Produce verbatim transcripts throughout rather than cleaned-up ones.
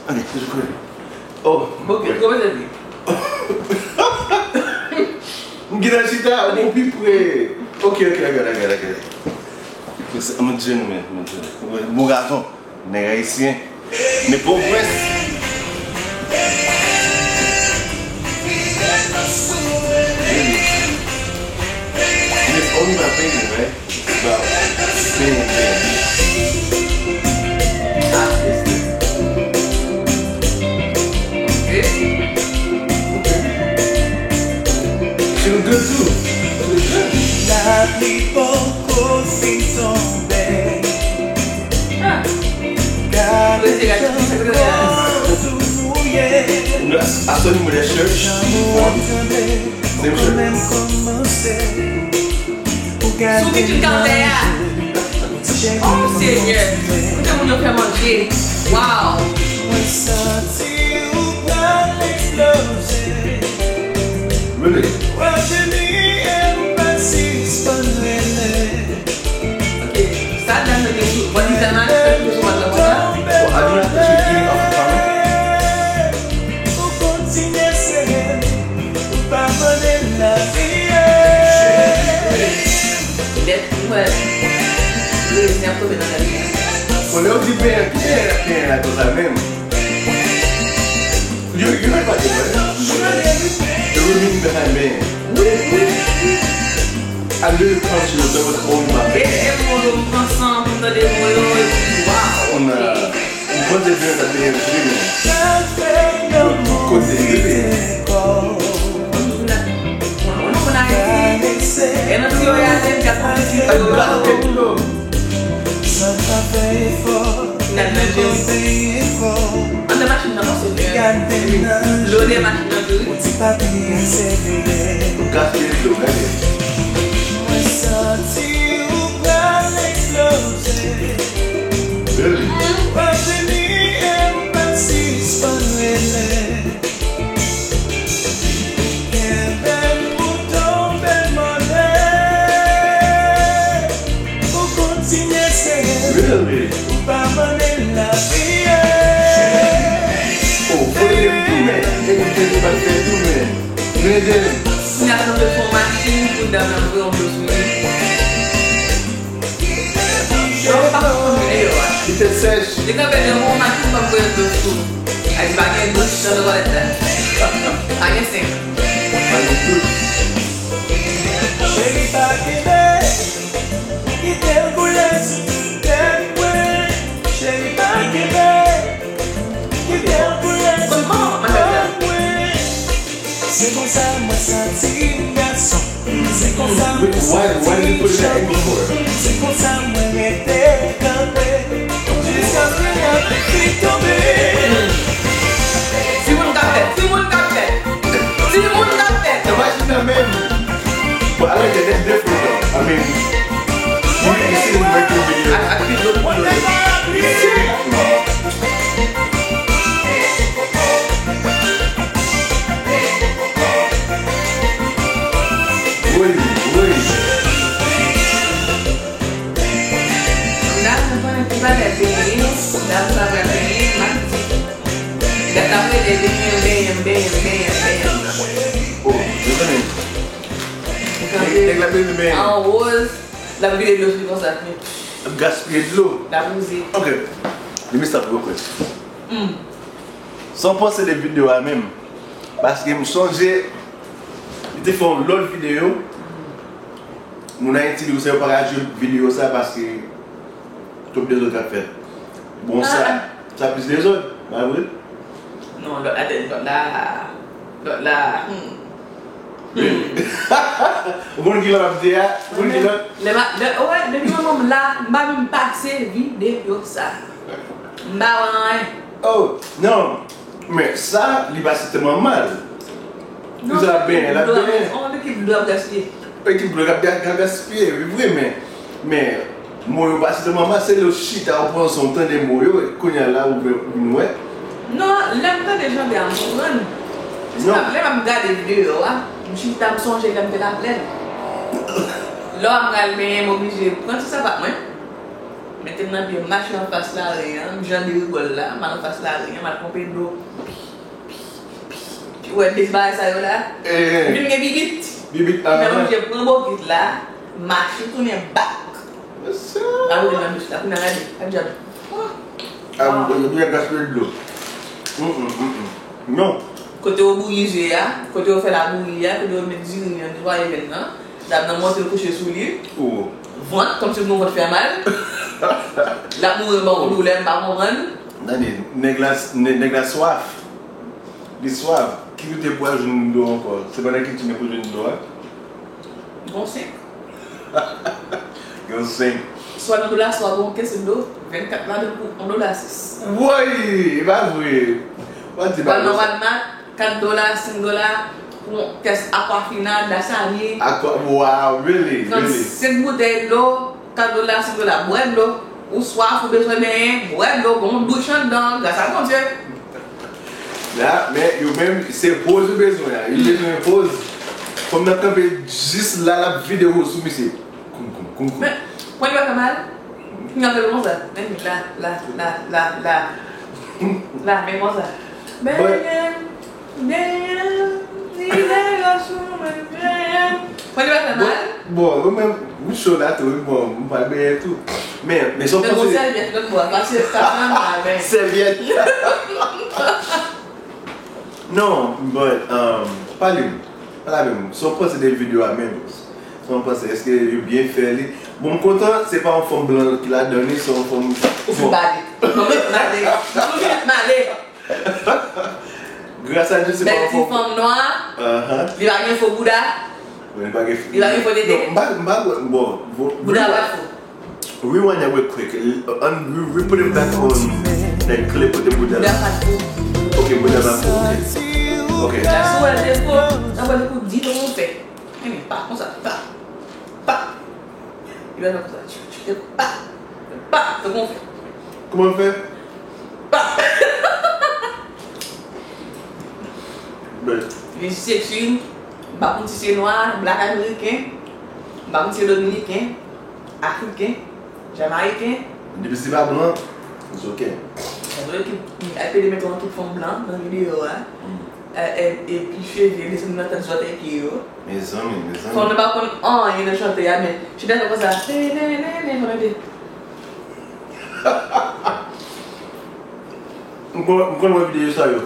Ok, je crois. Oh, ok, kòman sa di? M gen nan chita, ou pi pre. Ok, ok, I got it, I got it, I got it. I'm a gentleman, I'm a gentleman. Bon gason, nèg ayisyen. Nèg pwovens. It's only my opinion, right? About being there. She was good too. She was good. Lapli poko fin tonbe. Gade jan kò tou mouye. Jan mwen tande. Sou ki ti kantè a? Oh Senyè, kote moun yo fè manje. Wow. Mwen santi ou pral eksploze. Really? Wap jeni e ou pa sispann rele. Ok, sa dan nan gen sou, what is that man? Sa ki sou mwen la konsa? Bon, I do not appreciate any of the comment. Ou kontinye sere m, ou pa mande m lavi. Lèt mwen. Lèt mwen ap tonbe nan lavi. Bon, lè w di benyen, ki benyen, benyen la konsa menm? You, you heard about this, right? The women behind benyen. Wi, wi, wi. I literally promise you, there was only my E, e mwen yo, m pran san pou m tande mwen yo, epi, wow, on a, ok. Bon Dieu, Dieu, ça devient vraiment. Kote, bebe. Mwen, mwen, mwen, Ayiti. E nan ti yo yale, m ka konn ti yo. Ay, black people. Nan nan jous. Ann nan machin nan, paske lode machin nan tou wi. Gaspiye dlo, gade. Mwen santi ou pral eksploze. Really? Ou pa vini e ou pa sispann rele. Kenbe m pou tonbe mòde. Ou kontinye sere m. Really? Ou pa mande m lavi. Oh, voye m tou, men. Evite nou pa fè tou, men. Nou ede m. Si n ap kanpe sou yon machin, pou dam nan voye yon dlo sou li. Yo, pa konn videyo a. Li te sèch. Li kanpe devan yon machin, pa voye dlo sou. Ay, pa gen dlo nan twalèt la. Pa gen senk. Pa gen dlo. Cheri pa kenbe, kite l koule sou tèt mwen. Cheri pa kenbe, kite l koule sou kò mwen. Se konsa mwen santi m gason. Se konsa mwen santi m chanpyon. Se konsa mwen rete kanpe. Jiskaske lapli fin tonbe. Timoun k ap fèt, timoun k ap fèt, timoun k ap fèt. Nan machin nan menm. But I like that. That's different though. I mean, you, you see this breaking video. Ak, ak videyo pou yo. Woy, woy. Dam nan konnen ki bagay benyen, dam sa pral benyen, m ap di. Gad l ap rele benyen, benyen, benyen, benyen, benyen. Oh, yo konnen. Nèg, nèg la benyen, benyen. An woz, l ap vide dlo sou li konsa. L ap gaspiye dlo. L ap wouze. Ok. Let me stop real quick. Hmm. Sa w panse de videyo a menm? Paske m sonje, li te fè yon lòt videyo. Moun Ayiti di konsa yo pa ka jwe videyo sa paske twòp dezòd k ap fèt. Bon, sa, sa plis dezòd, pa vre? Non, lòt la, lòt la, lòt la, hmm. Ou konn ki lòt ap di a? Ou konn ki lòt? Lè m a, lè, wè, depi yon moman m la, m pa menm pase videyo sa. M pa wè anyen. Oh, non. Men sa, li pa sètèman mal. Li sa ap benyen, l ap benyen. Ekip dlo ap gaspiye. Ekip dlo ap ga-, ga-, gaspiye, wi, vre, men, men, mo yo pa sètèman mal, se lè w chita, w pran san, w tande mo yo, kounye a la, ou vin, ou vin wè. Non, lè m tande chante a, m konprann. Lè m ap gade videyo a, m chita, m sonje lè m te Laplèn. Lè m pral benyen, m oblije pran ti sapat mwen. Mete m nan pye m, mache anfas lari an, m jan de rigòl la, m al anfas lari an, m al ponpe dlo. Ou wè de bagay sa yo la? M vin gen bibit. Bibit, ah. Mwen manje pran bokit la, mache tounen bak. Mwen rete nan douch la, kounye a gade, ak djab. Ah, ou byen gaspiye dlo. Non. Kote yo bouyi je a, kote yo fè la bouyi a, kote yo met diri an, netwaye venn nan. Dam nan monte l kouche sou li. Vant, kòmsi nou vant fè mal. L ap mouri ban yon doulè, m pa konprann. Tande, nèg la, nèg la swaf. Li swaf. Ki kote pou al jwenn dlo ankò? Se pa nan kichen pou jwenn dlo a? Gon senk. Gon senk. Swa nan dola, swa gon kès dlo, vennkat ladan pou yon dola sis. Woy! E pa vre. Ou pa di bagay konsa. Kat dola, senk dola pou yon kès Aquafina, Dasani. Aqua, wow, really, really. Trannsenk boutèy dlo, kat dola, senk dola. Bwè dlo, ou swaf, ou bezwen benyen, bwè dlo, gon douch anndan, gras a Bondye. La, men yo menm, se poz yo bezwen a. Yo bezwen poz. Fanm nan kanpe jis la, l ap vide wo sou misye. Koum, koum, koum, koum. Men, pwen li pa fè mal. Li ap fè l konsa. Men la, la, la, la, la. La, men konsa. Benyen, benyen, li lè yo sou mwen, benyen. Pwen li pa fè mal. Bon, bon, mwen menm, m cho la tou, wi, bon, m pral benyen tou. Men, men sa w panse. Men gon sèvyèt lòt bò a, pase sa nan mal, men. Sèvyèt. Non, but, um, pale m. Pale avè m. Sa w panse de videyo a menm? Sa w panse? Èske yo byen fè li? Bon, m kontan, se pa yon fanm blan ki ladan li, se yon fanm. Ou fin pale. Mwen menm m ale. Mwen menm m ale. Gras a Dye, se pa yon fanm. Bèl ti fanm nwa. Li pa gen fo bouda. Li pa gen fo. Li pa gen fo tete. Non, m pa, m pa, bon, bon. Bouda pa fo. Rewind that real quick. An, re, re put it back on that clip with the Buddha. Buddha pa t pou. Ok, Buddha pa t pou. Ok. Ok. Sa sou wè l te fo, nan wè l pou di tou moun fè. Enben, pa konsa, pa. Pa. Li wè nan konsa. Tchou, tchou, pa. Pa. Fè kòman w fè? Kòman w fè? Pa. Li sexy, m pa konn si se nwa, black ameriken, m pa konn si se dominiken. Afriken, Jamayiken. Depi se pa blan, it's ok. Sa vle ki, ki ap pede mete yon tout fanm blan nan videyo a. Epi cheve desann nan tèt zòtèy pye yo. Mezanmi, mezanmi. Fanm nan pa konn anyen nan chante a, men chita nan konsa. Tenen, tenen, tenen, tenen. M konn, m konn wè videyo sa yo.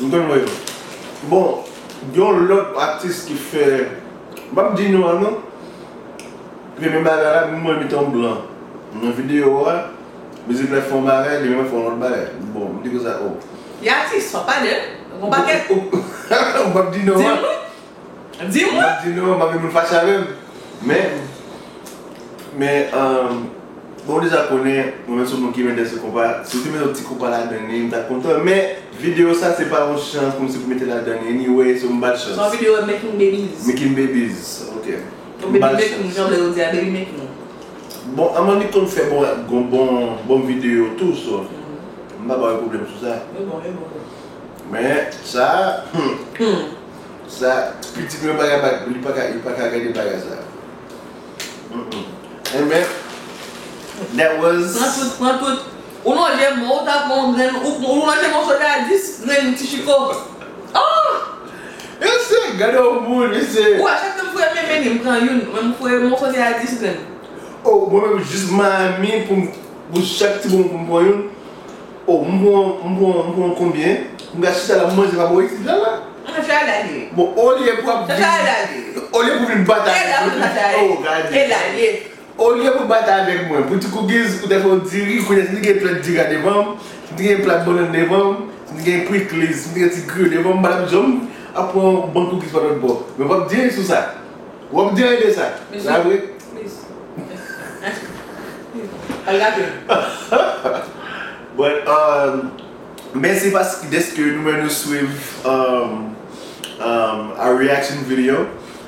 M konn wè yo. Bon, gen yon lòt atis ki fè, m p ap di non an non. Li fè menm bagay la, mwen mete yon blan nan videyo a, mizik la fè yon bagay, li menm fè yon lòt bagay. Bon, m di konsa, oh. Li atis, fò pale, gon pakèt. M p ap di non an. Di m wi. Di m wi. M p ap di non an, m pa vle moun fache avè m. Men, men, um, bon, ou deja konnen, mwen menm se yon moun ki renmen danse konpa. Si w te mete yon ti konpa ladan li, m ta kontan. Men, videyo sa, se pa yon chans pou m, se pou mete ladan li. Anyway, so m ba l chans. Se yon videyo making babies. Making babies, ok. Yon baby making, jan vle yo di a, baby making. Bon, Amani konn fè bon, bon, bon, bon videyo tou, so. M pa ba yo pwoblèm sou sa. Yo bon, yo bon. Men, sa, hmm. Sa, pitit mwen pa ka, li pa ka, li pa ka gade bagay sa. Mm-mm. Amen. That was. Pran tout, pran tout. Ou lonje men w, ou ta pran yon grenn, ou, ou lonje men w, sot a dis grenn ti chiko. Oh! Mesye, gade yon moun, mesye. Ou wè, chak tan m foure men men li, m pran youn. Mwen, m foure men w, sot a dis grenn. Oh, mwen menm, jis Miami, pou m, pou chak ti bonbon pou m pran youn. Oh, m pran, m pran, m pran konbyen? M ka chita la, m manje pa bò isit la, la. Bon, olye pou ap vin, olye pou vin batay avèk mwen, oh, gade. Olye pou batay avèk mwen, pou ti koukis, ou te fè yon diri, kounye a, si m te gen plat diri a devan m, si m te gen plat bannann devan m, si m te gen prikliz, si m te gen ti griyo devan m, m pa t ap janm ap pran yon bann koukis pa lòt bò. Men w ap di anyen sou sa. W ap di anyen de sa. Sa vre? Al gate. But, um, mèsi paske, dèske nou menm nou swiv, um, um, our reaction video.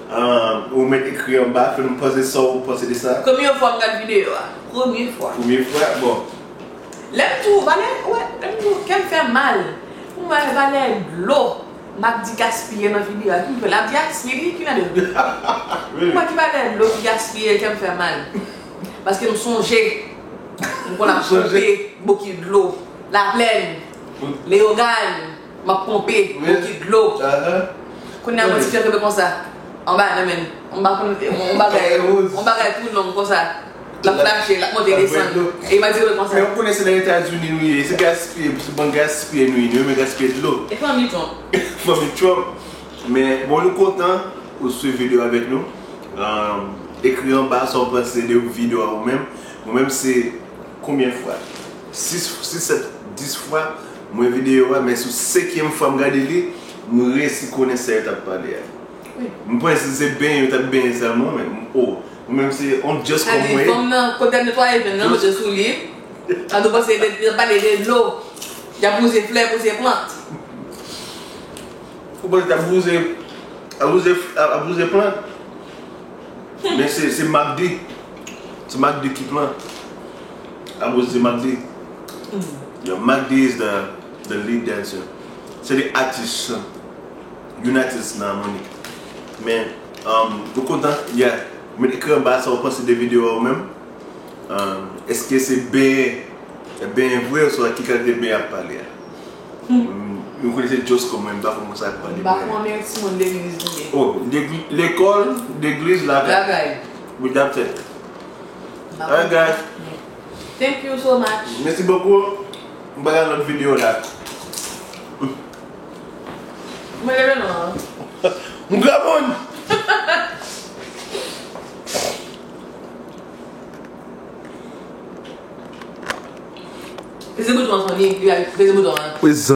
Um, ou mèt ekri anba, fè nou panse sa ou panse de sa. Premye fwa m gade videyo a. Premye fwa. Premye fwa? Bon. Lè m di w valè, wè, lè m di w kè m fè mal. Pou m wè valè dlo m ap di gaspiye nan videyo a, ki m fè l ap gaspiye, ki, ki nan de. Pou mwen ki valè dlo ki gaspiye, kè m fè mal. Paske m sonje. M konn ap ponpe bokit dlo. Laplèn, Leyogàn, m ap ponpe bokit dlo. Kounye a, mwen ti fè kenbe konsa. Anba, nan men. Anba, yon bagay, yon bagay tou long konsa. L ap flache, l ap monte, desann. E m ap di konsa. Men ou konnen se nan Etazini nou ye, se gaspiye, se bann gaspiye nou ye, nou renmen gaspiye dlo. E fanmi Trump. Fanmi Trump. Men, bon, nou kontan ou swiv videyo avèk nou. Um, ekri anba sa w panse de videyo a ou menm. Mwen menm, se konbyen fwa? Sis, sis, sèt, dis fwa m wè videyo a, men sou senkyèm fwa m gade li, m resi konnen sa yo t ap pale a. Wi. M panse se benyen yo t ap benyen sèlman, men m, o, mwen menm se on just kòm mwen ye. Fanm nan, kote l netwaye venn nan, mete sou li. An nou panse de, de pale de dlo. Y ap wouze flè pou se plant. Ou panse t ap wouze, ap wouze, ap wouze plant? Men se, se Mack D. Se Mack D ki plant. Ap wouze Mack D. Yo, Mack D is the, the lead dancer. Se li atis. Youn atis nan Monik. Men, um, ou kontan? Yeah. Met ekri anba sa ou panse de videyo a ou menm. Um, èske se benyen, benyen vre oswa ki kalite benyen y ap pale a? Hmm. Um, nou konnen se just kòm mwen, m pa konn konsa y ap pale benyen. M pa konn yon timoun legliz nou ye. Oh, legi-, lekòl, legliz, lakay. Lakay. Wi, that's it. Alright, guys. Thank you so much. Mèsi bokou. M pral nan lòt videyo la. Mwen leve non. M granmoun. Peze bouton an, Sony. Peze bouton an.